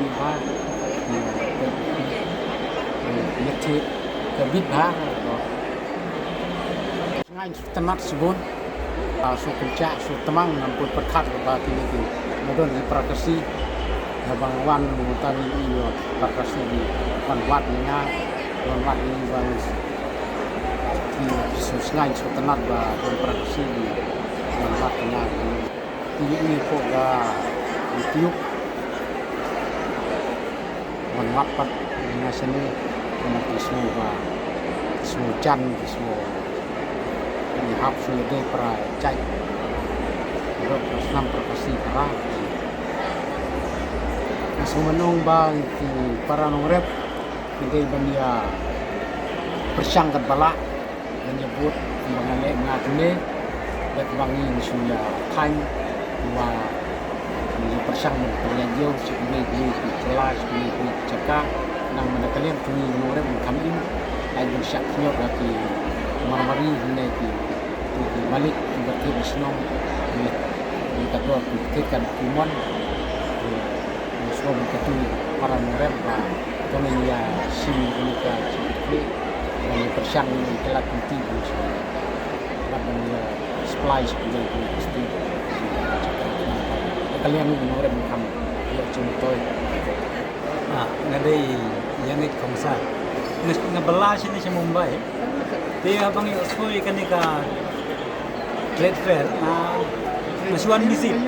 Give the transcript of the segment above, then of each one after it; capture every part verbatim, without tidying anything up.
bit bha. Ïa, ïa, ïa, ïa, ïa, ïa, bit bha. Ngaiñ sngewtynnat shibun. Ah, sngewkynjah sngewtmang, ngam put pyrkhat ba kine ki, nga don ki para Khasi. Haba nga wan mynta ngi ïoh para Khasi ki wan wad ïa nga, wan wad ïa nga, ki sngewngaiñ sngewtynnat ba don para Khasi ki wan wad ïa nga. Te ïa i hapoh ka YouTube ban wad pat ïa nga shane, namar ki sngew ba, ki sngew jan, ki sngew, ki hap shu ïadei para jait. Baroh para snam para Khasi para. Nga sngew ban ong ba ki para nongrep ki dei ban ïa pyrshang katba lah ban ïa bud, kumba nga leh nga tynne, bad ba ngi shu ïa thaiñ, wa ngi pyrshang ban pynleit ïew sha kiwei kiwei ki jylla, sha kiwei kiwei ki jaka, nang mynta ka liang ki nongrep ngi kham im, ai ban shah khñiot ha ki marmari, hynrei ki, ki, ki malik, ki ba thied shnong, ki, ki ka dor, ki thied ka dor ki mon, ki, ki shnong, ki tu, para nongrep ba, Kane ïa shim kane ka jingkitkhlieh, ban ïa pyrshang ïa ki lad ki kti ban shim. Bad ban ïa supply sha ki lad ki kti. Ka liang ngi nongrep ngi kham ïa jingtoi. Ah, nga dei ïa ngi khongsa. Nga, nga bylla shane sha Mumbai. Te haba ngi ïohsngew ïa kane ka trade fair, nga, nga shu wan visit.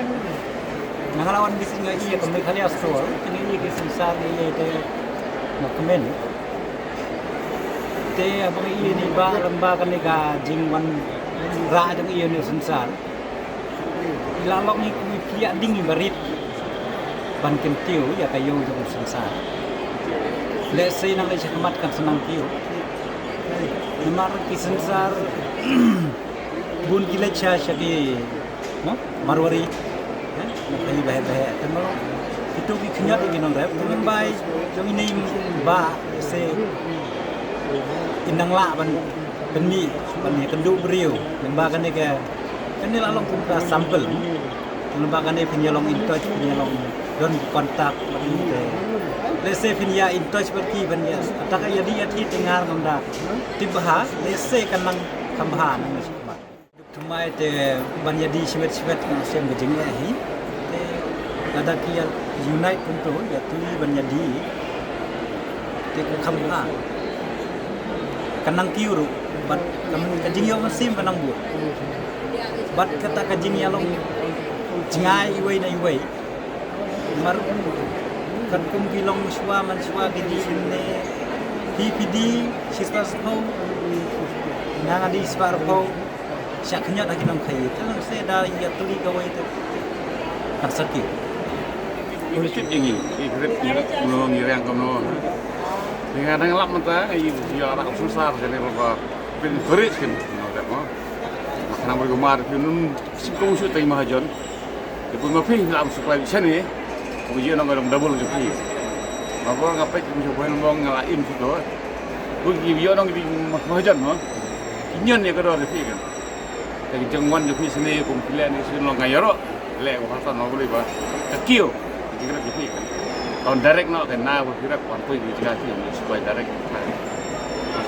Nga la wan visit nga ïohi ïa ka Meghalaya stall, kine ïa ki synsar ïa te nga kmen. Te haba nga ïohi ne ba lem bad kane ka jingwan rah jong ïa ne synsar. I la long i kmie phi ïa ding i barit ban kyntiew ïa ka ïew jong u synsar. Lehse nang leh shakhmat kan sa nang kiew. Namar ki synsar bun ki leit sha sha ki, no? Marwari. Eh? Nang kali baheh baheh. Te mo kitu ki khñiot ki nongrep. Te mynba jong ine i bah se i nang lah ban pynmih ban ïakynduh briew. Mynba kane ka, kane la long kum ka sample. Mynba kane phin ïa long in touch, phin ïa long don contact, bad te. Lehse phin ïa in touch bad ki ban ïa. Kata ka ïa dih ïa thied te nga ngam da tip bha, lehse kan nang kham bha nang. Thymmai te ban ïa dih shibit shibit ka shem ka jingeh hi. Te lada ki ïa unite kumto ïa tuli ban ïa dih. Te ka kham bha. Ka nang kiew ruh bad ka, ka jingïoh mynsiem ka nang bun. Bad kata ka jingïalong jngai iwei na iwei. Mar katkum ki long shuwa man shuwa ki dih ne. Phi phi dih shispah shiphew. Nga nga dih shispah arphew. Shah khñiot ha ki nongkhaïi. Te lehse da ïa tuli kawei te kan sa kiew. Ngi tip ïa ngi, ngi khrip ngi rit kumno, ngi riang kumno. Ngi nga dang lap mynta ngi ïa rak synsar shane ba phin encourage kin. Ngi dep mo. Makhana bri kumar phin nun singkong shu teng mahajon. Te bun ma phi ngi lam supply shane. Ko ïoh nong ka dong double jong phi. Ma ko nga peit kum shu poi nong nga la im shu to. Ko ki ïoh nong ki mahajan ho. Ki ñion ïa ka dor jong phi kan. Te ki jingwan jong phi sini kum ki leh ni sini long nga ïaroh. Leh ko hatan nong ko leh ba. Ka kiew. Ki kra jong phi kan. Ton direct noh kan na ko kra ko poi ki jaka ki supply direct.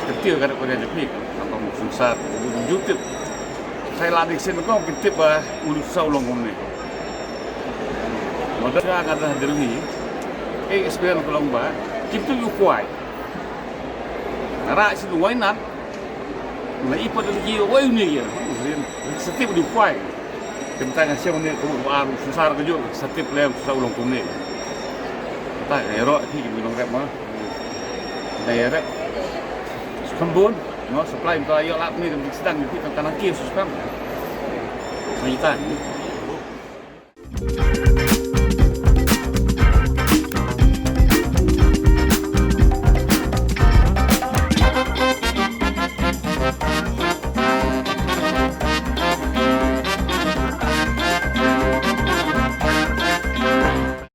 Ka kiew ka ko jong phi kan. Nang ko sumsar ko jong tip. Sai la dik sin ko ki tip ba u leh saw long kumne. Mo da ka ngata Delhi. Ei experience ko long ba. Kim tu yu kwai. Ra si lu wai nan. Na i pa Delhi wai ni ya. Sa tip di kwai. Kim ta nga siang ni ko ba sumsar ko jong sa tip lem saw long kumne. Ta ïaroh ki ki long rep ma. Da ïarep. Sukambun, no, supply ko ïoh lap ni kan sedang ni kan kan ki suspang. Ma ita.